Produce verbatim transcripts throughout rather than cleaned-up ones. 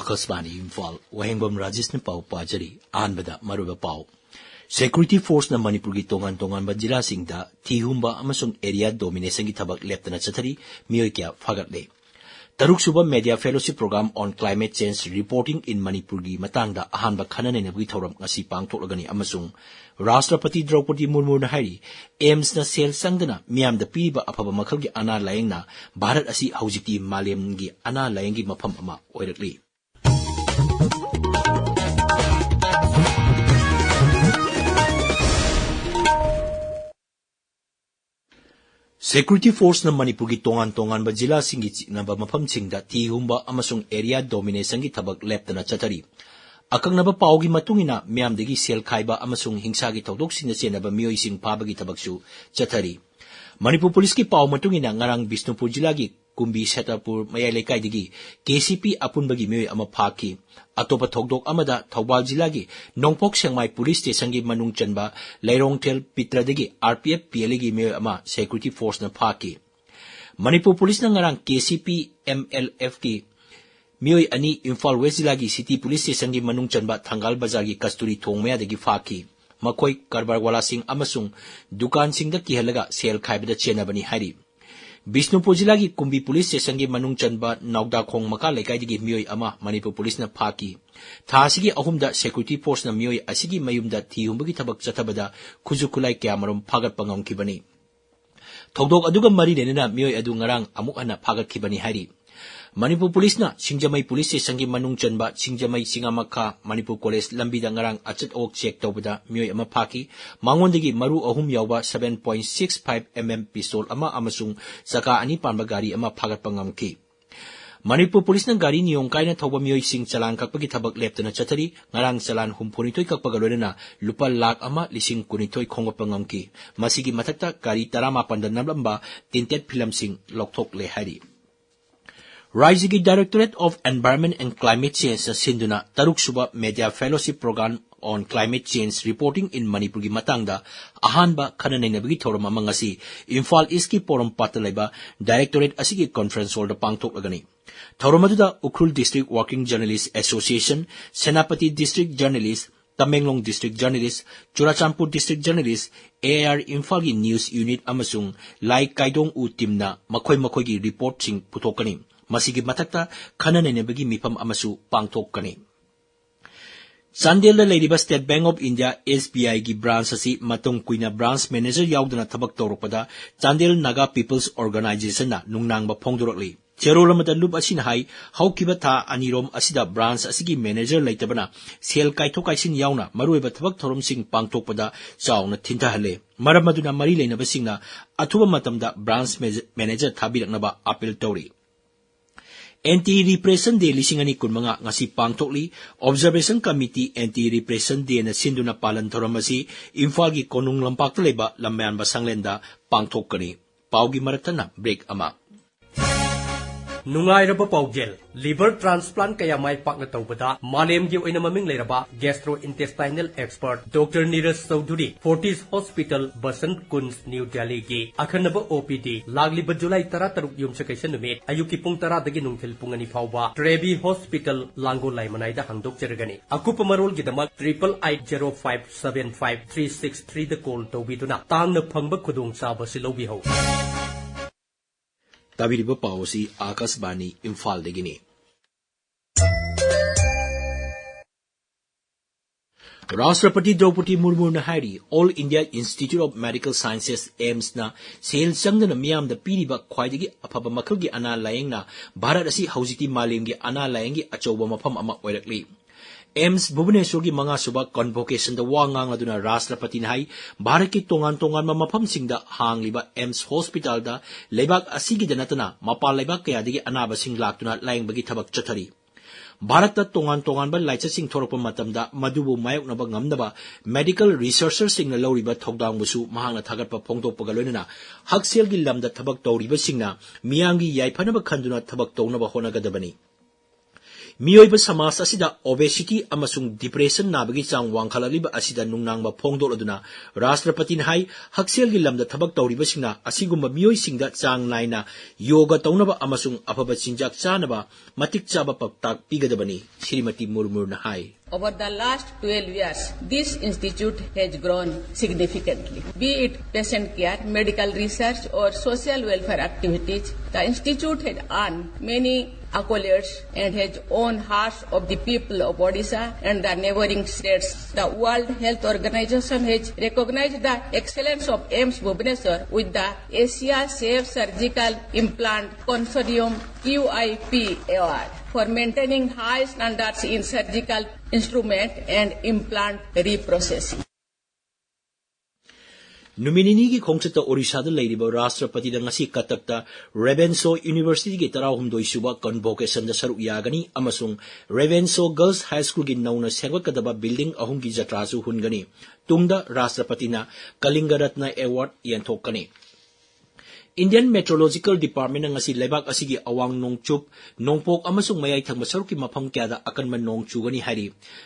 ꯑꯀꯥꯁꯕꯥꯅꯤ ꯏꯝꯐꯥꯜ, ꯋꯥꯍꯦꯡꯕꯝ ꯔꯥꯖꯦꯁꯅ ꯄꯥꯎ ꯄꯥꯖꯔꯤ꯫ ꯑꯍꯥꯟꯕꯗ ꯃꯔꯨꯑꯣꯏꯕ ꯄꯥꯎ꯫ Security Forceꯅ ꯃꯅꯤꯄꯨꯔꯒꯤ ꯇꯣꯉꯥꯟ ꯇꯣꯉꯥꯟꯕ ꯖꯤꯂꯥꯁꯤꯡꯗ ꯊꯤ ꯍꯨꯝꯕ ꯑꯃꯁꯨꯡ area dominationꯒꯤ ꯊꯕꯛ ꯂꯦꯞꯇꯅ ꯆꯠꯊꯔꯤ, ꯃꯤꯑꯣꯏ ꯀꯌꯥ ꯐꯥꯒꯠꯂꯦ꯫ ꯇꯔꯨꯛꯁꯨꯕ Media Fellowship Program on Climate Change Reporting in ꯃꯅꯤꯄꯨꯔꯒꯤ ꯃꯇꯥꯡꯗ ꯑꯍꯥꯟꯕ ꯈꯟꯅ ꯅꯩꯅꯕꯒꯤ ꯊꯧꯔꯝ ꯉꯁꯤ ꯄꯥꯡꯊꯣꯛꯂꯒꯅꯤ ꯑꯃꯁꯨꯡ ꯔꯥꯁꯇ꯭ꯔꯄꯇꯤ ꯗ꯭ꯔꯧꯄꯗꯤ ꯃꯨꯔꯃꯨꯅ ꯍꯥꯏꯔꯤ, AIIMSꯅ ꯁꯦꯜ ꯆꯪꯗꯅ ꯃꯤꯌꯥꯝꯗ ꯄꯤꯔꯤꯕ ꯑꯐꯕ ꯃꯈꯜꯒꯤ ꯑꯅꯥ ꯂꯥꯌꯦꯡꯅ ꯚꯥꯔꯠ ꯑꯁꯤ ꯍꯧꯖꯤꯛꯇꯤ ꯃꯥꯂꯦꯝꯒꯤ ꯑꯅꯥ ꯂꯥꯌꯦꯡꯒꯤ ꯃꯐꯝ ꯑꯃ ꯑꯣꯏꯔꯛꯂꯤ꯫ Security Forceꯅ ꯃꯅꯤꯄꯨꯔꯒꯤ ꯇꯣꯉꯥꯟ ꯇꯣꯉꯥꯟꯕ ꯖꯤꯂꯥꯁꯤꯡꯒꯤ ꯆꯤꯛꯅꯕ ꯃꯐꯝꯁꯤꯡꯗ ꯊꯤ ꯍꯨꯝꯕ ꯑꯃꯁꯨꯡ area dominationꯒꯤ ꯊꯕꯛ ꯂꯦꯞꯇꯅ ꯆꯠꯊꯔꯤ꯫ ꯑꯀꯛꯅꯕ ꯄꯥꯎꯒꯤ ꯃꯇꯨꯡ ꯏꯟꯅ, ꯃꯤꯌꯥꯝꯗꯒꯤ ꯁꯦꯜ ꯈꯥꯏꯕ ꯑꯃꯁꯨꯡ ꯍꯤꯡꯁꯥꯒꯤ ꯊꯧꯗꯣꯛꯁꯤꯡꯗ ꯆꯦꯟꯅꯕ ꯃꯤꯑꯣꯏꯁꯤꯡ ꯐꯥꯕꯒꯤ ꯊꯕꯛꯁꯨ ꯆꯠꯊꯔꯤ꯫ ꯃꯅꯤꯄꯨꯔ ꯄꯨꯂꯤꯁꯀꯤ ꯄꯥꯎ ꯃꯇꯨꯡ ꯏꯟꯅ, ꯉꯔꯥꯡ ꯕꯤꯁꯅꯨꯄꯨꯔ ꯖꯤꯂꯥꯒꯤ ꯀꯨꯝꯕꯤ ꯁꯦꯇꯥꯄꯨꯔ ꯃꯌꯥꯏ ꯂꯩꯀꯥꯏꯗꯒꯤ KCP ꯑꯄꯨꯟꯕꯒꯤ ꯃꯤꯑꯣꯏ ꯑꯃ ꯐꯥꯈꯤ꯫ ꯑꯇꯣꯞꯄ ꯊꯧꯗꯣꯛ ꯑꯃꯗ, ꯊꯧꯕꯥꯜ ꯖꯤꯂꯥꯒꯤ ꯅꯣꯡꯄꯣꯛ ꯁꯦꯛꯃꯥꯏ ꯄꯨꯂꯤꯁ ꯁ꯭ꯇꯦꯁꯟꯒꯤ ꯃꯅꯨꯡ ꯆꯟꯕ ꯂꯩꯔꯣꯡꯊꯦꯜ ꯄꯤꯇ꯭ꯔꯗꯒꯤ RPF PLAꯒꯤ ꯃꯤꯑꯣꯏ ꯑꯃ Security Forceꯅ ꯐꯥꯈꯤ꯫ ꯃꯅꯤꯄꯨꯔ ꯄꯨꯂꯤꯁꯅ ꯉꯔꯥꯡ KCP MLFꯀꯤ ꯃꯤꯑꯣꯏ ꯑꯅꯤ ꯏꯝꯐꯥꯜ ꯋꯦꯁ ꯖꯤꯂꯥꯒꯤ ꯁꯤꯇꯤ ꯄꯨꯂꯤꯁ ꯁ꯭ꯇꯦꯁꯟꯒꯤ ꯃꯅꯨꯡ ꯆꯟꯕ ꯊꯪꯒꯥꯜ ꯕꯖꯥꯔꯒꯤ ꯀꯁꯇꯨꯔꯤ ꯊꯣꯡ ꯃꯌꯥꯗꯒꯤ ꯐꯥꯈꯤ꯫ ꯃꯈꯣꯏ ꯀꯔꯕꯥꯔꯋꯥꯂꯥꯁꯤꯡ ꯑꯃꯁꯨꯡ ꯗꯨꯀꯥꯟꯁꯤꯡꯗ ꯀꯤꯍꯜꯂꯒ ꯁꯦꯜ ꯈꯥꯏꯕꯗ ꯆꯦꯟꯅꯕꯅꯤ ꯍꯥꯏꯔꯤ꯫ ꯕꯤꯁꯅꯨꯄꯨꯔ ꯖꯤꯂꯥꯒꯤ ꯀꯨꯝꯕꯤ ꯄꯨꯂꯤꯁ ꯁ꯭ꯇꯦꯁꯟꯒꯤ ꯃꯅꯨꯡ ꯆꯟꯕ ꯅꯥꯎꯗꯥꯈꯣꯡ ꯃꯈꯥ ꯂꯩꯀꯥꯏꯗꯒꯤ ꯃꯤꯑꯣꯏ ꯑꯃ ꯃꯅꯤꯄꯨꯔ ꯄꯨꯂꯤꯁꯅ ꯐꯥꯈꯤ꯫ ꯊꯥ ꯑꯁꯤꯒꯤ ꯑꯍꯨꯝꯗ Security Forceꯅ ꯃꯤꯑꯣꯏ ꯑꯁꯤꯒꯤ ꯃꯌꯨꯝꯗ ꯊꯤ ꯍꯨꯝꯕꯒꯤ ꯊꯕꯛ ꯆꯠꯊꯕꯗ ꯈꯨꯠꯁꯨ ꯈꯨꯠꯂꯥꯏ ꯀꯌꯥꯃꯔꯨꯝ ꯐꯥꯒꯠꯄ ꯉꯝꯈꯤꯕꯅꯤ꯫ ꯊꯧꯗꯣꯛ ꯑꯗꯨꯒ ꯃꯔꯤ ꯂꯩꯅꯅ ꯃꯤꯑꯣꯏ ꯑꯗꯨ ꯉꯔꯥꯡ ꯑꯃꯨꯛ ꯍꯟꯅ ꯐꯥꯒꯠꯈꯤꯕꯅꯤ ꯍꯥꯏꯔꯤ꯫ ꯃꯅꯤꯄꯨꯔ ꯄꯨꯂꯤꯁꯅ ꯁꯤꯡꯖꯃꯩ ꯄꯨꯂꯤꯁ ꯁ꯭ꯇꯦꯁꯟꯒꯤ ꯃꯅꯨꯡ ꯆꯟꯕ ꯁꯤꯡꯖꯃꯩ ꯆꯤꯉꯥꯃꯈꯥ ꯃꯅꯤꯄꯨꯔ ꯀꯣꯂꯦꯖ ꯂꯝꯕꯤꯗ ꯉꯔꯥꯡ ꯑꯆꯠ ꯑꯋꯣꯛ ꯆꯦꯛ ꯇꯧꯕꯗ ꯃꯤꯑꯣꯏ ꯑꯃ ꯐꯥꯈꯤ꯫ ꯃꯉꯣꯟꯗꯒꯤ ꯃꯔꯨ ꯑꯍꯨꯝ ꯌꯥꯎꯕ seven point six five mm pistol ꯑꯃ ꯑꯃꯁꯨꯡ ꯆꯀꯥ ꯑꯅꯤ ꯄꯥꯟꯕ ꯒꯥꯔꯤ ꯑꯃ ꯐꯥꯒꯠꯄ ꯉꯝꯈꯤ꯫ ꯃꯅꯤꯄꯨꯔ ꯄꯨꯂꯤꯁꯅ ꯒꯥꯔꯤ ꯅꯤꯌꯣꯝ ꯀꯥꯏꯅ ꯊꯧꯕ ꯃꯤꯑꯣꯏꯁꯤꯡ ꯆꯂꯥꯟ ꯀꯛꯄꯒꯤ ꯊꯕꯛ ꯂꯦꯞꯇꯅ ꯆꯠꯊꯔꯤ꯫ ꯉꯔꯥꯡ ꯆꯂꯥꯟ ꯍꯨꯝꯐꯨꯅꯤꯊꯣꯏ ꯀꯛꯄꯒ ꯂꯣꯏꯅꯅ ꯂꯨꯄꯥ ꯂꯥꯈ ꯑꯃ ꯂꯤꯁꯤꯡ ꯀꯨꯟꯅꯤꯊꯣꯏ ꯈꯣꯝꯒꯠꯄ ꯉꯝꯈꯤ꯫ ꯃꯁꯤꯒꯤ ꯃꯊꯛꯇ ꯒꯥꯔꯤ ꯇꯔꯥꯃꯥꯄꯟꯗ ꯅꯝꯂꯝꯕ tinted filmꯁꯤꯡ ꯂꯧꯊꯣꯛꯂꯦ ꯍꯥꯏꯔꯤ꯫ ꯔꯥꯖ꯭ꯌꯒꯤ Directorate of Environment and Climate Changeꯅ ꯁꯤꯟꯗꯨꯅ ꯇꯔꯨꯛꯁꯨꯕ Media Fellowship Program on Climate Change Reporting in ꯃꯅꯤꯄꯨꯔꯒꯤ ꯃꯇꯥꯡꯗ ꯑꯍꯥꯟꯕ ꯈꯟꯅ ꯅꯩꯅꯕꯒꯤ ꯊꯧꯔꯝ ꯑꯃ ꯉꯁꯤ ꯏꯝꯐꯥꯜ ꯏꯁꯀꯤ ꯄꯣꯔꯣꯝꯄꯥꯠꯇ ꯂꯩꯕ Directorate ꯑꯁꯤꯒꯤ conference hallꯗ ꯄꯥꯡꯊꯣꯛꯂꯒꯅꯤ꯫ ꯊꯧꯔꯝ ꯑꯗꯨꯗ Ukhrul District Working Journalist Association, Senapati District Journalist, Tamenglong District Journalist, Churachandpur District Journalist, A I R Imphal ꯒꯤ News Unit ꯑꯃꯁꯨꯡ ꯂꯥꯏ ꯀꯥꯏꯗꯣꯡ ꯎ team ꯅ ꯃꯈꯣꯏ ꯃꯈꯣꯏꯒꯤ report ꯁꯤꯡ ꯄꯨꯊꯣꯛꯀꯅꯤ꯫ ꯃꯁꯤꯒꯤ ꯃꯊꯛꯇ ꯈꯟꯅ ꯅꯩꯅꯕꯒꯤ ꯃꯤꯐꯝ ꯑꯃꯁꯨ ꯄꯥꯡꯊꯣꯛꯀꯅꯤ꯫ ꯆꯥꯟꯗꯦꯜꯗ ꯂꯩꯔꯤꯕ State Bank of India, S B I ꯒꯤ branch ꯑꯁꯤ ꯃꯇꯝ ꯀꯨꯏꯅ branch manager ꯌꯥꯎꯗꯅ ꯊꯕꯛ ꯇꯧꯔꯛꯄꯗ Chandel Naga People's Organization ꯅ ꯅꯨꯡꯅꯥꯡꯕ ꯐꯣꯡꯗꯣꯔꯛꯂꯤ꯫ ꯆꯦꯔꯣꯜ ꯑꯃꯗ ꯂꯨꯞ ꯑꯁꯤꯅ ꯍꯥꯏ, ꯍꯧꯈꯤꯕ ꯊꯥ ꯑꯅꯤꯔꯣꯝ ꯑꯁꯤꯗ branch ꯑꯁꯤꯒꯤ manager ꯂꯩꯇꯕꯅ ꯁꯦꯜ ꯀꯥꯏꯊꯣꯛ ꯀꯥꯏꯁꯤꯟ ꯌꯥꯎꯅ ꯃꯔꯨꯑꯣꯏꯕ ꯊꯕꯛ ꯊꯧꯔꯝꯁꯤꯡ ꯄꯥꯡꯊꯣꯛꯄꯗ ꯆꯥꯎꯅ ꯊꯤꯟꯊꯍꯜꯂꯦ꯫ ꯃꯔꯝ ꯑꯗꯨꯅ ꯃꯔꯤ ꯂꯩꯅꯕꯁꯤꯡꯅ ꯑꯊꯨꯕ ꯃꯇꯝꯗ branch manager ꯊꯥꯕꯤꯔꯛꯅꯕ appeal ꯇꯧꯔꯤ꯫ Anti Repression Day ꯂꯤꯁꯤꯡ ꯑꯅꯤ ꯀꯨꯟꯃꯉꯥ ꯉꯁꯤ ꯄꯥꯡꯊꯣꯛꯂꯤ꯫ Observation Committee Anti Repression Day ꯅ ꯁꯤꯟꯗꯨꯅ ꯄꯥꯂꯟ ꯊꯧꯔꯝ ꯑꯁꯤ ꯏꯝꯐꯥꯜꯒꯤ ꯀꯣꯅꯨꯡ ꯂꯝꯄꯥꯛꯇ ꯂꯩꯕ ꯂꯝꯌꯥꯟꯕ ꯁꯪꯂꯦꯟꯗ ꯄꯥꯡꯊꯣꯛꯀꯅꯤ꯫ ꯄꯥꯎꯒꯤ ꯃꯔꯛ ꯊꯠꯅ break ꯑꯃ꯫ ꯅꯨꯡꯉꯥꯏꯔꯕ ꯄꯥꯎꯖꯦꯜ, liver transplant ꯀꯌꯥ ꯃꯥꯏ ꯄꯥꯛꯅ ꯇꯧꯕꯗ ꯃꯥꯂꯦꯝꯒꯤ ꯑꯣꯏꯅ ꯃꯃꯤꯡ ꯂꯩꯔꯕ gastrointestinal expert Doctor Neeraj Chaudhuri, Fortis Hospital, Basant Kunj, New Delhi ꯒꯤ ꯑꯈꯟꯅꯕ O P D ꯂꯥꯛꯂꯤꯕ ꯖꯨꯂꯥꯏ ꯇꯔꯥꯇꯔꯨꯛ ꯌꯨꯝꯁꯀꯩꯁ ꯅꯨꯃꯤꯠ ꯑꯌꯨꯛꯀꯤ ꯄꯨꯡ ꯇꯔꯥꯗꯒꯤ ꯅꯨꯡꯊꯤꯜ ꯄꯨꯡ ꯑꯅꯤ ꯐꯥꯎꯕ Trevi Hospital, ꯂꯥꯡꯒꯣꯜ ꯂꯥꯏꯃꯅꯥꯏꯗ ꯍꯥꯡꯗꯣꯛꯆꯔꯒꯅꯤ꯫ ꯑꯀꯨꯞꯄ ꯃꯔꯣꯜꯒꯤꯗꯃꯛ triple eight zero five seven five three six three ꯗ call ꯇꯧꯕꯤꯗꯨꯅ ꯇꯥꯡꯅ ꯐꯪꯕ ꯈꯨꯗꯣꯡꯆꯥꯕ ꯑꯁꯤ ꯂꯧꯕꯤꯍꯧ꯫ ꯇꯥꯕꯤꯔꯤꯕ ꯄꯥꯎ ꯑꯁꯤ ꯑꯥꯀꯥꯁꯕꯥꯅꯤ ꯏꯝꯐꯥꯜꯗꯒꯤꯅꯤ꯫ ꯔꯥꯁꯇ꯭ꯔꯄꯇꯤ ꯗ꯭ꯔꯧꯄꯗꯤ ꯃꯨꯔꯃꯨꯅ ꯍꯥꯏꯔꯤ, All India Institute of Medical Sciences, AIIMS ꯅ ꯁꯦꯜ ꯆꯪꯗꯅ ꯃꯤꯌꯥꯝꯗ ꯄꯤꯔꯤꯕ ꯈ꯭ꯋꯥꯏꯗꯒꯤ ꯑꯐꯕ ꯃꯈꯜꯒꯤ ꯑꯅꯥ ꯂꯥꯌꯦꯡꯅ ꯚꯥꯔꯠ ꯑꯁꯤ ꯍꯧꯖꯤꯛꯇꯤ ꯃꯥꯂꯦꯝꯒꯤ ꯑꯅꯥ ꯂꯥꯌꯦꯡꯒꯤ ꯑꯆꯧꯕ ꯃꯐꯝ ꯑꯃ ꯑꯣꯏꯔꯛꯂꯤ꯫ AIIMS ꯚꯨꯕꯅꯦꯁꯣꯔꯒꯤ ꯃꯉꯥꯁꯨꯕ convocation ꯗ ꯋꯥ ꯉꯥꯡꯂꯗꯨꯅ ꯔꯥꯁꯇ꯭ꯔꯄꯇꯤꯅ ꯍꯥꯏ, ꯚꯥꯔꯠꯀꯤ ꯇꯣꯉꯥꯟ ꯇꯣꯉꯥꯟꯕ ꯃꯐꯝꯁꯤꯡꯗ ꯍꯥꯡꯂꯤꯕ AIIMS hospital ꯗ ꯂꯩꯕꯥꯛ ꯑꯁꯤꯒꯤꯗ ꯅꯠꯇꯅ ꯃꯄꯥꯟ ꯂꯩꯕꯥꯛ ꯀꯌꯥꯗꯒꯤ ꯑꯅꯥꯕꯁꯤꯡ ꯂꯥꯛꯇꯨꯅ ꯂꯥꯌꯦꯡꯕꯒꯤ ꯊꯕꯛ ꯆꯠꯊꯔꯤ꯫ ꯚꯥꯔꯠꯇ ꯇꯣꯉꯥꯟ ꯇꯣꯉꯥꯟꯕ ꯂꯥꯏꯆꯠꯁꯤꯡ ꯊꯣꯔꯛꯄ ꯃꯇꯝꯗ ꯃꯗꯨꯕꯨ ꯃꯥꯌꯣꯛꯅꯕ ꯉꯝꯅꯕ medical researcher ꯁꯤꯡꯅ ꯂꯧꯔꯤꯕ ꯊꯧꯗꯥꯡꯕꯨꯁꯨ ꯃꯍꯥꯛꯅ ꯊꯥꯒꯠꯄ ꯐꯣꯡꯗꯣꯛꯄꯒ ꯂꯣꯏꯅꯅ ꯍꯛꯁꯦꯜꯒꯤ ꯂꯝꯗ ꯊꯕꯛ ꯇꯧꯔꯤꯕꯁꯤꯡꯅ ꯃꯤꯌꯥꯝꯒꯤ ꯌꯥꯏꯐꯅꯕ ꯈꯟꯗꯨꯅ ꯊꯕꯛ ꯇꯧꯅꯕ ꯍꯣꯠꯅꯒꯗꯕꯅꯤ꯫ ꯃꯤꯑꯣꯏꯕ ꯁꯃꯥꯖ ꯑꯁꯤꯗ obesity ꯑꯃꯁꯨꯡ depression ꯅꯥꯕꯒꯤ ꯆꯥꯡ ꯋꯥꯡꯈꯠꯂꯛꯂꯤꯕ ꯑꯁꯤꯗ ꯅꯨꯡꯅꯥꯡꯕ ꯐꯣꯡꯗꯣꯛꯂꯗꯨꯅ ꯔꯥꯁꯇ꯭ꯔꯄꯇꯤꯅ ꯍꯥꯏ, ꯍꯛꯁꯦꯜꯒꯤ ꯂꯝꯗ ꯊꯕꯛ ꯇꯧꯔꯤꯕꯁꯤꯡꯅ ꯑꯁꯤꯒꯨꯝꯕ ꯃꯤꯑꯣꯏꯁꯤꯡꯗ ꯆꯥꯡ ꯅꯥꯏꯅ ꯌꯣꯒ ꯇꯧꯅꯕ ꯑꯃꯁꯨꯡ ꯑꯐꯕ ꯆꯤꯟꯖꯥꯛ ꯆꯥꯅꯕ ꯃꯇꯤꯛ ꯆꯥꯕ ꯄꯥꯎꯇꯥꯛ ꯄꯤꯒꯗꯕꯅꯤ, ꯁ꯭ꯔꯤꯃꯇꯤ ꯃꯨꯔꯃꯨꯔꯅ ꯍꯥꯏ꯫ Over the last twelve years, this institute has grown significantly. Be it patient care, medical research, or social welfare activities, the institute has earned many accolades and has won hearts of the people of Odisha and the neighboring states. The World Health Organization has recognized the excellence of AIIMS Bhubaneswar with the Asia Safe Surgical Implant Consortium, Q I P, Award for maintaining high standards in surgical instrument and implant reprocessing. ꯅꯨꯃꯤꯠ ꯅꯤꯅꯤꯒꯤ ꯈꯣꯡꯆꯠꯇ ꯑꯣꯔꯤꯁꯥꯗ ꯂꯩꯔꯤꯕ ꯔꯥꯁꯇ꯭ꯔꯄꯇꯤꯗ ꯉꯁꯤ ꯀꯇꯛꯇ ꯔꯦꯕꯦꯟꯁꯣ ꯌꯨꯅꯤꯚꯔꯁꯤꯇꯤꯒꯤ ꯇꯔꯥꯍꯨꯝꯗꯣꯏ ꯁꯨꯕ ꯀꯟꯚꯣꯀꯦꯁꯟꯗ ꯁꯔꯨꯛ ꯌꯥꯒꯅꯤ ꯑꯃꯁꯨꯡ ꯔꯦꯕꯦꯟꯁꯣ girls ꯍꯥꯏ ꯁ꯭ꯀꯨꯜꯒꯤ ꯅꯧꯅ ꯁꯦꯝꯒꯠꯀꯗꯕ ꯕꯤꯜꯗꯤꯡ ꯑꯍꯨꯝꯒꯤ ꯖꯇ꯭ꯔꯥꯁꯨ ꯍꯨꯟꯒꯅꯤ꯫ ꯇꯨꯡꯗ ꯔꯥꯁꯇ꯭ꯔꯄꯇꯤꯅ ꯀꯂꯤꯡꯒ ꯔꯠꯅ ꯑꯦꯋꯥꯔꯗ ꯌꯦꯟꯊꯣꯛꯀꯅꯤ꯫ Indian Meteorological Departmentꯅ ꯉꯁꯤ ꯂꯩꯕꯥꯛ ꯑꯁꯤꯒꯤ ꯑꯋꯥꯡ ꯅꯣꯡꯆꯨꯞ, ꯅꯣꯡꯄꯣꯛ ꯑꯃꯁꯨꯡ ꯃꯌꯥꯏ ꯊꯪꯕ ꯁꯔꯨꯛꯀꯤ ꯃꯐꯝ ꯀꯌꯥꯗ ꯑꯀꯟꯕ ꯅꯣꯡ ꯆꯨꯒꯅꯤ ꯍꯥꯏꯔꯤ꯫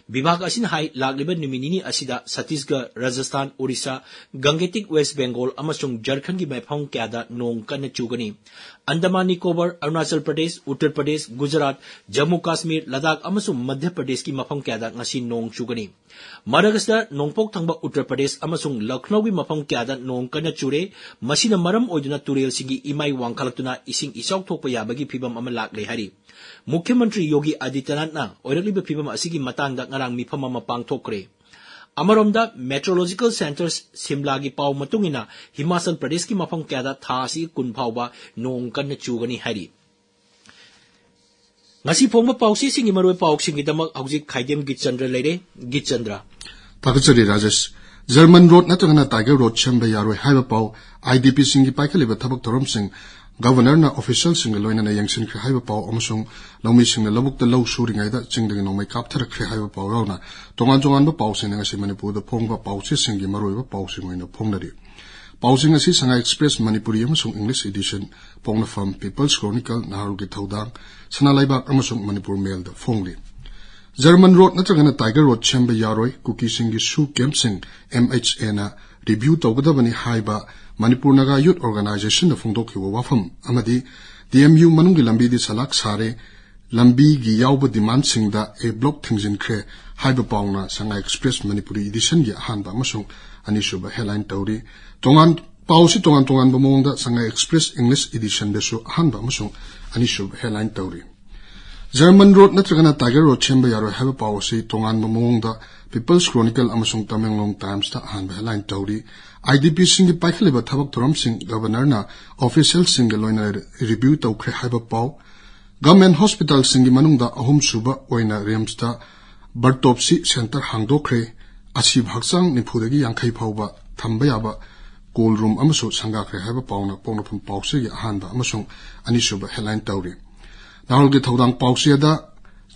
ꯕꯤꯚꯥꯒ ꯑꯁꯤꯅ ꯍꯥꯏ, ꯂꯥꯛꯂꯤꯕ ꯅꯨꯃꯤꯠ ꯅꯤꯅꯤ ꯑꯁꯤꯗ ꯁꯠꯇꯤꯁꯒꯔ, ꯔꯥꯖꯁꯊꯥꯟ, ꯑꯣꯔꯤꯁꯥ, ꯒꯪꯒꯦꯇꯤꯛ ꯋꯦꯁ ꯕꯦꯡꯒꯣꯜ ꯑꯃꯁꯨꯡ ꯖꯔꯈꯟꯒꯤ ꯃꯐꯝ ꯀꯌꯥꯗ ꯅꯣꯡ ꯀꯟꯅ ꯆꯨꯒꯅꯤ꯫ ꯑꯟꯗꯃꯥꯟ ꯅꯤꯀꯣꯕꯔ, ꯑꯔꯨꯅꯥꯆꯜ ꯄ꯭ꯔꯗꯦꯁ, ꯎꯠꯇꯔ ꯄ꯭ꯔꯗꯦꯁ, ꯒꯨꯖꯔꯥꯠ, ꯖꯝꯃꯨ ꯀꯥꯁꯃꯤꯔ, ꯂꯗꯥꯈ ꯑꯃꯁꯨꯡ ꯃꯙ꯭ꯌ ꯄ꯭ꯔꯗꯦꯁꯀꯤ ꯃꯐꯝ ꯀꯌꯥꯗ ꯉꯁꯤ ꯅꯣꯡ ꯆꯨꯒꯅꯤ꯫ ꯃꯗꯥꯒꯁꯀꯔ, ꯅꯣꯡꯄꯣꯛ ꯊꯪꯕ ꯎꯠꯇꯔ ꯄ꯭ꯔꯗꯦꯁ ꯑꯃꯁꯨꯡ ꯂꯈꯅꯧꯒꯤ ꯃꯐꯝ ꯀꯌꯥꯗ ꯅꯣꯡ ꯀꯟꯅ ꯆꯨꯔꯦ꯫ ꯃꯁꯤꯅ ꯃꯔꯝ ꯑꯣꯏꯗꯨꯅ ꯇꯨꯔꯦꯜꯁꯤꯡꯒꯤ ꯏꯃꯥꯏ ꯋꯥꯡꯈꯠꯂꯛꯇꯨꯅ ꯏꯁꯤꯡ ꯏꯆꯥꯎ ꯊꯣꯛꯄ ꯌꯥꯕꯒꯤ ꯐꯤꯚꯝ ꯑꯃ ꯂꯥꯛꯂꯦ ꯍꯥꯏꯔꯤ꯫ ꯃꯨꯈ꯭ꯌ ꯃꯟꯇ꯭ꯔꯤ ꯌꯣꯒꯤ ꯑꯥꯗꯤꯇ꯭ꯌꯅꯥꯊꯅ ꯑꯣꯏꯔꯛꯂꯤꯕ ꯐꯤꯚꯝ ꯑꯁꯤꯒꯤ ꯃꯇꯥꯡꯗ ꯉꯔꯥꯡ ꯃꯤꯐꯝ ꯑꯃ ꯄꯥꯡꯊꯣꯛꯈ꯭ꯔꯦ꯫ ꯑꯃꯔꯣꯝꯗ, Meteorological Centre ꯁꯤꯝꯂꯥꯒꯤ ꯄꯥꯎ ꯃꯇꯨꯡ ꯏꯟꯅ, ꯍꯤꯃꯥꯆꯜ ꯄ꯭ꯔꯗꯦꯁꯀꯤ ꯃꯐꯝ ꯀꯌꯥꯗ ꯊꯥ ꯑꯁꯤꯒꯤ ꯀꯨꯟ ꯐꯥꯎꯕ ꯅꯣꯡ ꯀꯟꯅ ꯆꯨꯒꯅꯤ ꯍꯥꯏꯔꯤ꯫ ꯉꯁꯤ ꯐꯣꯡꯕ ꯄꯥꯎꯆꯦꯁꯤꯡꯒꯤ ꯃꯔꯨꯑꯣꯏꯕ ꯄꯥꯎꯁꯤꯡꯒꯤꯗꯃꯛ ꯍꯧꯖꯤꯛ ꯈꯥꯏꯗꯦꯝ ꯒꯤꯆꯟꯗ꯭ꯔ ꯂꯩꯔꯦ꯫ ꯒꯤꯆꯟꯗ꯭ꯔ꯫ ꯊꯥꯒꯠꯆꯔꯤ ꯔꯥꯖꯦꯁ꯫ ꯖꯔꯃꯟ ꯔꯣꯗ ꯅꯠꯇ꯭ꯔꯒꯅ ꯇꯥꯏꯒꯔ ꯔꯣꯗ ꯁꯦꯝꯕ ꯌꯥꯔꯣꯏ ꯍꯥꯏꯕ ꯄꯥꯎ꯫ IDPꯁꯤꯡꯒꯤ ꯄꯥꯏꯈꯠꯂꯤꯕ ꯊꯕꯛ ꯊꯧꯔꯝꯁꯤꯡ ꯒꯕꯔꯅꯔꯅ ꯑꯣꯐꯤꯁꯤꯌꯦꯜꯁꯤꯡꯒ ꯂꯣꯏꯅꯅ ꯌꯦꯡꯁꯤꯟꯈ꯭ꯔꯦ ꯍꯥꯏꯕ ꯄꯥꯎ ꯑꯃꯁꯨꯡ ꯂꯧꯃꯤꯁꯤꯡꯅ ꯂꯧꯕꯨꯛꯇ ꯂꯧ ꯁꯨꯔꯤꯉꯩꯗ ꯆꯤꯡꯗꯒꯤ ꯅꯣꯡꯃꯩ ꯀꯥꯞꯊꯔꯛꯈ꯭ꯔꯦ ꯍꯥꯏꯕ ꯄꯥꯎ ꯌꯥꯎꯅ ꯇꯣꯉꯥꯟ ꯇꯣꯉꯥꯟꯕ ꯄꯥꯎꯁꯤꯡꯅ ꯉꯁꯤ ꯃꯅꯤꯄꯨꯔꯗ ꯐꯣꯡꯕ ꯄꯥꯎꯆꯦꯁꯤꯡꯒꯤ ꯃꯔꯨꯑꯣꯏꯕ ꯄꯥꯎꯁꯤꯡ ꯑꯣꯏꯅ ꯐꯣꯡꯅꯔꯤ꯫ ꯄꯥꯎꯁꯤꯡ ꯑꯁꯤ ꯁꯉꯥꯏ ꯑꯦꯛꯁꯄ꯭ꯔꯦꯁ ꯃꯅꯤꯄꯨꯔꯤ ꯑꯃꯁꯨꯡ ꯏꯪꯂꯤꯁ ꯏꯗꯤꯁꯟ, ꯄꯣꯛꯅꯐꯝ, ꯄꯤꯄꯜꯁ ꯀ꯭ꯔꯣꯅꯤꯀꯜ, ꯅꯍꯥꯔꯣꯜꯒꯤ ꯊꯧꯗꯥꯡ, ꯁꯅꯥ ꯂꯩꯕꯥꯛ ꯑꯃꯁꯨꯡ ꯃꯅꯤꯄꯨꯔ ꯃꯦꯜꯗ ꯐꯣꯡꯂꯤ꯫ ꯖꯔꯃꯟ ꯔꯣꯗ ꯅꯠꯇ꯭ꯔꯒꯅ ꯇꯥꯏꯒꯔ ꯔꯣꯗ ꯁꯦꯝꯕ ꯌꯥꯔꯣꯏ, ꯀꯨꯀꯤꯁꯤꯡꯒꯤ ꯁꯨ ꯀꯦꯝꯞꯁꯤꯡ ꯑꯦꯝ ꯑꯩꯆ ꯑꯦꯅ ꯔꯤꯚ꯭ꯌꯨ ꯇꯧꯒꯗꯕꯅꯤ ꯍꯥꯏꯕ ꯃꯅꯤꯄꯨꯔ ꯅꯥꯒꯥ ꯌꯨꯠ ꯑꯣꯔꯒꯅꯥꯏꯖꯦꯁꯟꯅ ꯐꯣꯡꯗꯣꯛꯈꯤꯕ ꯋꯥꯐꯝ ꯑꯃꯗꯤ ꯗꯤ ꯑꯦꯝ ꯌꯨ ꯃꯅꯨꯡꯒꯤ ꯂꯝꯕꯤꯗꯤ ꯁꯂꯥꯛ ꯁꯥꯔꯦ, ꯂꯝꯕꯤꯒꯤ ꯌꯥꯎꯕ ꯗꯤꯃꯥꯟꯁꯤꯡꯗ ꯑꯦ ꯕ꯭ꯂꯣꯛ ꯊꯤꯡꯖꯤꯟꯈ꯭ꯔꯦ ꯍꯥꯏꯕ ꯄꯥꯎꯅ ꯁꯉꯥꯏ ꯑꯦꯛꯁꯄ꯭ꯔꯦꯁ ꯃꯅꯤꯄꯨꯔꯤ ꯏꯗꯤꯁꯟꯒꯤ ꯑꯍꯥꯟꯕ ꯑꯃꯁꯨꯡ ꯑꯅꯤꯁꯨꯕ ꯍꯦꯗꯂꯥꯏꯟ ꯇꯧꯔꯤ꯫ ꯇꯣꯉꯥꯟ, ꯄꯥꯎꯁꯤ ꯇꯣꯉꯥꯟ ꯇꯣꯉꯥꯟꯕ ꯃꯑꯣꯡꯗ ꯁꯉꯥꯏ ꯑꯦꯛꯁꯄ꯭ꯔꯦꯁ ꯏꯪꯂꯤꯁ ꯏꯗꯤꯁꯟꯗꯁꯨ ꯑꯍꯥꯟꯕ ꯑꯃꯁꯨꯡ ꯑꯅꯤꯁꯨꯕ ꯍꯦꯗꯂꯥꯏꯟ ꯇꯧꯔꯤ꯫ ꯖꯔꯃꯟ ꯔꯣꯗ ꯅꯠꯇ꯭ꯔꯒꯅ ꯇꯥꯏꯒꯔ ꯔꯣꯗ ꯁꯦꯝꯕ ꯌꯥꯔꯣꯏ ꯍꯥꯏꯕ ꯄꯥꯎ ꯑꯁꯤ ꯇꯣꯉꯥꯟꯕ ꯃꯑꯣꯡꯗ ꯄꯤꯄꯜꯁ ꯀ꯭ꯔꯣꯅꯤꯀꯜ ꯑꯃꯁꯨꯡ ꯇꯃꯦꯡꯂꯣꯡ ꯇꯥꯏꯝꯁꯇ ꯑꯍꯥꯟꯕ ꯍꯦꯗꯂꯥꯏꯟ ꯇꯧꯔꯤ꯫ ꯑꯥꯏ ꯗꯤ ꯄꯤꯁꯤꯡꯒꯤ ꯄꯥꯏꯈꯠꯂꯤꯕ ꯊꯕꯛ ꯊꯧꯔꯝꯁꯤꯡ ꯒꯚꯔꯅꯔꯅ ꯑꯣꯐꯤꯁꯤꯌꯦꯜꯁꯤꯡꯒ ꯂꯣꯏꯅꯅ ꯔꯤꯚ꯭ꯌꯨ ꯇꯧꯈ꯭ꯔꯦ ꯍꯥꯏꯕ ꯄꯥꯎ꯫ ꯒꯚꯔꯟꯃꯦꯟꯠ ꯍꯣꯁꯄꯤꯇꯥꯜꯁꯤꯡꯒꯤ ꯃꯅꯨꯡꯗ ꯑꯍꯨꯝꯁꯨꯕ ꯑꯣꯏꯅ ꯔꯤꯝꯁꯇ ꯕꯥꯏꯑꯣꯞꯁꯤ ꯁꯦꯟꯇꯔ ꯍꯥꯡꯗꯣꯛꯈ꯭ꯔꯦ꯫ ꯑꯁꯤꯕ ꯍꯛꯆꯥꯡ ꯅꯤꯐꯨꯗꯒꯤ ꯌꯥꯡꯈꯩ ꯐꯥꯎꯕ ꯊꯝꯕ ꯌꯥꯕ ꯀꯣꯜ ꯔꯨꯝ ꯑꯃꯁꯨ ꯁꯪꯒꯥꯈ꯭ꯔꯦ ꯍꯥꯏꯕ ꯄꯥꯎꯅ ꯄꯣꯛꯅꯐꯝ ꯄꯥꯎꯆꯦꯒꯤ ꯑꯍꯥꯟꯕ ꯑꯃꯁꯨꯡ ꯑꯅꯤꯁꯨꯕ ꯍꯦꯗꯂꯥꯏꯟ ꯇꯧꯔꯤ꯫ ꯅꯍꯥꯔꯣꯜꯒꯤ ꯊꯧꯗꯥꯡ ꯄꯥꯎꯆꯦꯗ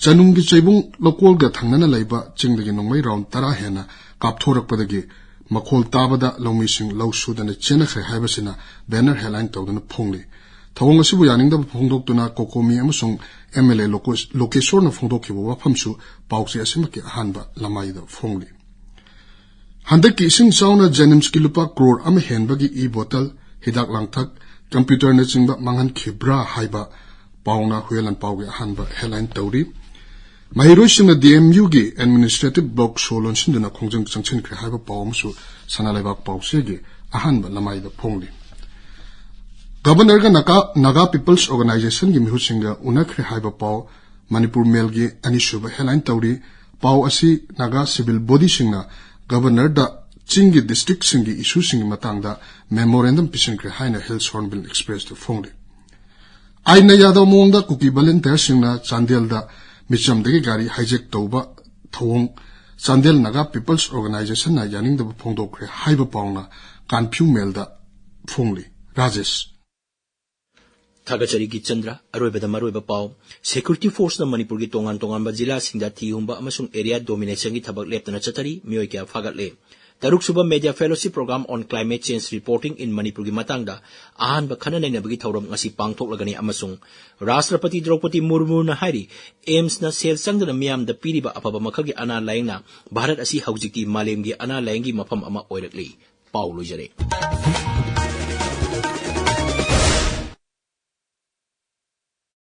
ꯆꯅꯨꯡꯒꯤ ꯆꯩꯕꯨꯡ ꯂꯧꯀꯣꯜꯒ ꯊꯪꯅꯅ ꯂꯩꯕ ꯆꯤꯡꯗꯒꯤ ꯅꯣꯡꯃꯩ ꯔꯥꯎꯟ ꯇꯔꯥ ꯍꯦꯟꯅ ꯀꯥꯞꯊꯣꯔꯛꯄꯗꯒꯤ ꯃꯈꯣꯜ ꯇꯥꯕꯗ ꯂꯧꯃꯤꯁꯤꯡ ꯂꯧ ꯁꯨꯗꯅ ꯆꯦꯟꯅꯈ꯭ꯔꯦ ꯍꯥꯏꯕꯁꯤꯅ ꯕꯦꯅꯔ ꯍꯦꯗꯂꯥꯏꯟ ꯇꯧꯗꯨꯅ ꯐꯣꯡꯂꯤ꯫ ꯊꯧꯑꯣꯡ ꯑꯁꯤꯕꯨ ꯌꯥꯅꯤꯡꯗꯕ ꯐꯣꯡꯗꯣꯛꯇꯨꯅ ꯀꯣꯀꯣꯃꯤ ꯑꯃꯁꯨꯡ ꯑꯦꯝ ꯑꯦꯜ ꯑꯦ ꯂꯣꯀꯦꯁ-, ꯂꯣꯀꯦꯁꯣꯔꯅ ꯐꯣꯡꯗꯣꯛꯈꯤꯕ ꯋꯥꯐꯝꯁꯨ ꯄꯥꯎꯆꯦ ꯑꯁꯤꯃꯛꯀꯤ ꯑꯍꯥꯟꯕ ꯂꯃꯥꯏꯗ ꯐꯣꯡꯂꯤ꯫ ꯍꯟꯗꯛꯀꯤ ꯏꯁꯤꯡ ꯏꯆꯥꯎꯅ ꯖꯦꯅꯤꯝꯁꯀꯤ ꯂꯨꯄꯥ ꯀ꯭ꯔꯣꯔ ꯑꯃ ꯍꯦꯟꯕꯒꯤ ꯏ ꯕꯣꯇꯜ, ꯍꯤꯗꯥꯛ ꯂꯥꯡꯊꯛ, ꯀꯝꯄ꯭ꯌꯨꯇꯔꯅꯆꯤꯡꯕ ꯃꯥꯡꯍꯟꯈꯤꯕ꯭ꯔꯥ ꯍꯥꯏꯕ ꯄꯥꯎꯅ ꯍꯨꯌꯦꯟ ꯂꯥꯟꯄꯥꯎꯒꯤ ꯑꯍꯥꯟꯕ ꯍꯦꯗꯂꯥꯏꯟ ꯇꯧꯔꯤ꯫ ꯃꯍꯩꯔꯣꯏꯁꯤꯡꯅ ꯗꯤ ꯑꯦꯝ ꯌꯨꯒꯤ ꯑꯦꯗꯃꯤꯅꯤꯁꯇ꯭ꯔꯦꯇꯤꯚ ꯕ꯭ꯂꯣꯛ ꯁꯣ ꯂꯣꯟꯁꯤꯟꯗꯨꯅ ꯈꯣꯡꯖꯪ ꯆꯪꯁꯤꯟꯈ꯭ꯔꯦ ꯍꯥꯏꯕ ꯄꯥꯎ ꯑꯃꯁꯨ ꯁꯅꯥ ꯂꯩꯕꯥꯛ ꯄꯥꯎꯆꯦꯒꯤ ꯑꯍꯥꯟꯕ ꯂꯃꯥꯏꯗ ꯐꯣꯡꯂꯤ꯫ ꯒꯚꯔꯅꯔꯒ ꯅꯥꯒꯥ, ꯅꯥꯒꯥ ꯄꯤꯄꯜꯁ ꯑꯣꯔꯒꯅꯥꯏꯖꯦꯁꯟꯒꯤ ꯃꯤꯍꯨꯠꯁꯤꯡꯒ ꯎꯅꯈ꯭ꯔꯦ ꯍꯥꯏꯕ ꯄꯥꯎ ꯃꯅꯤꯄꯨꯔ ꯃꯦꯜꯒꯤ ꯑꯅꯤꯁꯨꯕ ꯍꯦꯗꯂꯥꯏꯟ ꯇꯧꯔꯤ꯫ ꯄꯥꯎ ꯑꯁꯤ ꯅꯥꯒꯥ ꯁꯤꯚꯤꯜ ꯕꯣꯗꯤꯁꯤꯡꯅ ꯒꯚꯔꯅꯔꯗ ꯆꯤꯡꯒꯤ ꯗꯤꯁꯇ꯭ꯔꯤꯛꯁꯤꯡꯒꯤ ꯏꯁꯨꯁꯤꯡꯒꯤ ꯃꯇꯥꯡꯗ ꯃꯦꯃꯣꯔꯦꯟꯗꯝ ꯄꯤꯁꯤꯟꯈ꯭ꯔꯦ ꯍꯥꯏꯅ ꯍꯤꯜꯁ ꯍꯣꯔꯟꯕꯤꯜ ꯑꯦꯛꯁꯄ꯭ꯔꯦꯁꯇ ꯐꯣꯡꯂꯤ꯫ ꯑꯥꯏꯟꯅ ꯌꯥꯗꯕ ꯃꯑꯣꯡꯗ ꯀꯨꯀꯤ ꯚꯣꯂꯨꯟꯇꯤꯌꯔꯁꯤꯡꯅ ꯆꯥꯟꯗꯦꯜꯗ ꯃꯤꯆꯝꯗꯒꯤ ꯒꯥꯔꯤ ꯍꯥꯏꯖꯦꯛ ꯇꯧꯕ ꯊꯧꯑꯣꯡ ꯆꯥꯟꯗꯦꯜ ꯅꯥꯒꯥ ꯄꯤꯄꯜꯁ ꯑꯣꯔꯒꯅꯥꯏꯖꯦꯁꯟꯅ ꯌꯥꯅꯤꯡꯗꯕ ꯐꯣꯡꯗꯣꯛꯈ꯭ꯔꯦ ꯍꯥꯏꯕ ꯄꯥꯎꯅ ꯀꯥꯟꯐ꯭ꯌꯨ ꯃꯦꯜꯗ ꯐꯣꯡꯂꯤ꯫ ꯔꯥꯖꯦꯁ꯫ ꯊꯥꯒꯠꯆꯔꯤ ꯒꯤꯠꯆꯟꯗ꯭ꯔ꯫ ꯑꯔꯣꯏꯕꯗ ꯃꯔꯨꯑꯣꯏꯕ ꯄꯥꯎ꯫ ꯁꯦꯀ꯭ꯌꯨꯔꯤꯇꯤ ꯐꯣꯔꯁꯅ ꯃꯅꯤꯄꯨꯔꯒꯤ ꯇꯣꯉꯥꯟ ꯇꯣꯉꯥꯟꯕ ꯖꯤꯂꯥꯁꯤꯡꯗ ꯊꯤ ꯍꯨꯝꯕ ꯑꯃꯁꯨꯡ ꯑꯦꯔꯤꯌꯥ ꯗꯣꯃꯤꯅꯦꯁꯟꯒꯤ ꯊꯕꯛ ꯂꯦꯞꯇꯅ ꯆꯠꯊꯔꯤ꯫ ꯃꯤꯑꯣꯏ ꯀꯌꯥ ꯐꯥꯒꯠꯂꯦ꯫ ꯇꯔꯨꯛꯁꯨꯕ Media Fellowship Program on Climate Change Reporting in ꯃꯅꯤꯄꯨꯔꯒꯤ ꯃꯇꯥꯡꯗ ꯑꯍꯥꯟꯕ ꯈꯟꯅ ꯅꯩꯅꯕꯒꯤ ꯊꯧꯔꯝ ꯉꯁꯤ ꯄꯥꯡꯊꯣꯛꯂꯒꯅꯤ ꯑꯃꯁꯨꯡ ꯔꯥꯁꯇ꯭ꯔꯄꯇꯤ ꯗ꯭ꯔꯧꯄꯗꯤ ꯃꯨꯔꯃꯨꯅ ꯍꯥꯏꯔꯤ, AIIMSꯅ ꯁꯦꯜ ꯆꯪꯗꯅ ꯃꯤꯌꯥꯝꯗ ꯄꯤꯔꯤꯕ ꯑꯐꯕ ꯃꯈꯜꯒꯤ ꯑꯅꯥ ꯂꯥꯌꯦꯡꯅ ꯚꯥꯔꯠ ꯑꯁꯤ ꯍꯧꯖꯤꯛꯇꯤ ꯃꯥꯂꯦꯝꯒꯤ ꯑꯅꯥ ꯂꯥꯌꯦꯡꯒꯤ ꯃꯐꯝ ꯑꯃ ꯑꯣꯏꯔꯛꯂꯤ꯫ ꯄꯥꯎ ꯂꯣꯏꯖꯔꯦ꯫